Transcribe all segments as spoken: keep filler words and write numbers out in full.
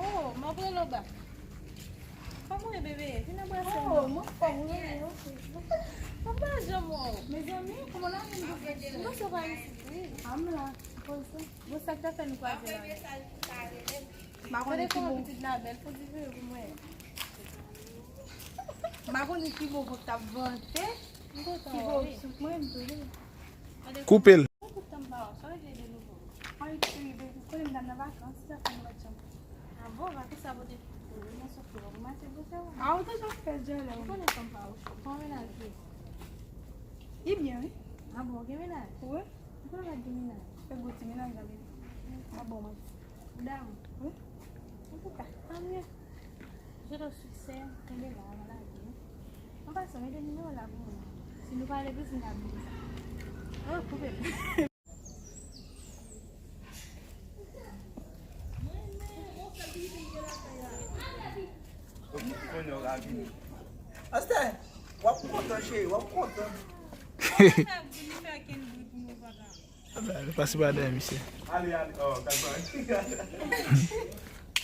Oh, m ap rele w bak. Kòman w ye, bebe? Vin anbrase m. Oh, m anfòm, wi, wi, ok. Papa, janm wè w. Mezanmi, kòman la vin? M panse w pa isit, wi. A, m la. Poze. Bon, sa k ta fè nou kwaze la? M pa konnen ki bò. Gade kòman pitit la bèl, fò di vre pou mwen. M pa konnen ki bò pou t ap vante, ki bò sou mwen, m tou. Koupe l. Koupe tan pa w, sa w regle de nouvo? Ay, cheri, baby, konnen m t nan vakans, sa fè m ret janm. A bon, vakans sa pote pou mwen soti w, pou mache pou sa w. A, ou te janm fè djòlè. Ou konnen fanm pa w cho. Kòman mennaj li? Li byen, wi. A bon, ou gen mennaj? Wi. Ou pa gen mennaj? Fè gwo ti mennaj la, baby. A bon, mwen. Ou damou? Wi. Antouka, tanmye. Swete w siksè, kenbe la, pa lage. An pasan, mete nimewo w la pou mwen. Si nou pale plis, m ka bliye sa. Oh, koupe. Astè, w ap kontan, cheri, w ap kontan. Pase pa dèyè misye.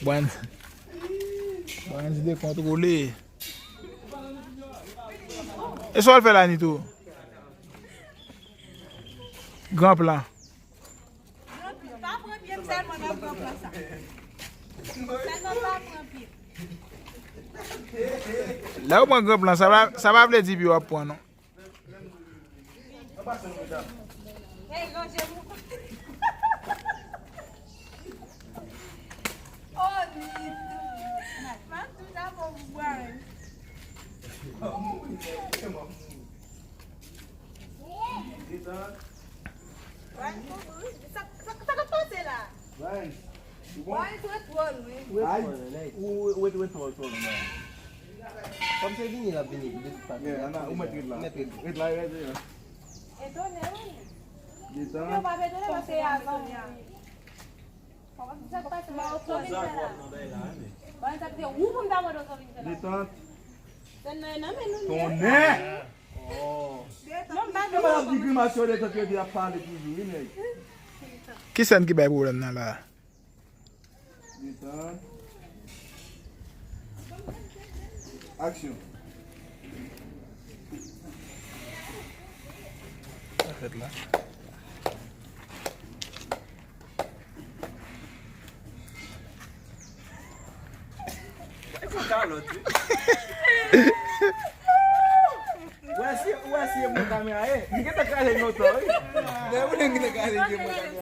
Bwan, bwan di dekontwole. E sa w al fè la, Nito? Gran plan. Pa pran pye m sèlman nan gran plan sa. Sèlman pa pran pye m. Lè w pran gran plan, sa pa, sa pa vle di pye w ap pran, non. Hey, ranje mou. Oh, Nitou. Matou, sa bon pou bwè. Sa, sa, sa k ap pase la? Vans, ou bon? Vans, ret twò lwen. Ay, ou ret, ret twò, twò lwen. Kòm se vini, l ap vini, de tout fason. Yeah, ou mèt ret la. Mèt ret la. Ret la, ret la. Etone, wi. Detann. Yo pa etone paske avan. Sa k pase la, yo sòti vin fè la. Bon, sa te ou pou m ta mande w sòti vin fè la. Detant. Sèn nan, nan men nou. Tonnè! Oh. Non, m pa di grimas yo detant yo di ap pale toujou, wi, nèg. Ki sèn ki bay pwoblèm nan la? Detant. Aksyon. Sa fèt la. Ou kalòt, wi. Ou wè si, ou wè si e mwen kamera ye. Li gentan kraze yon tan, wi. Men ou menm gentan kraze yon tan.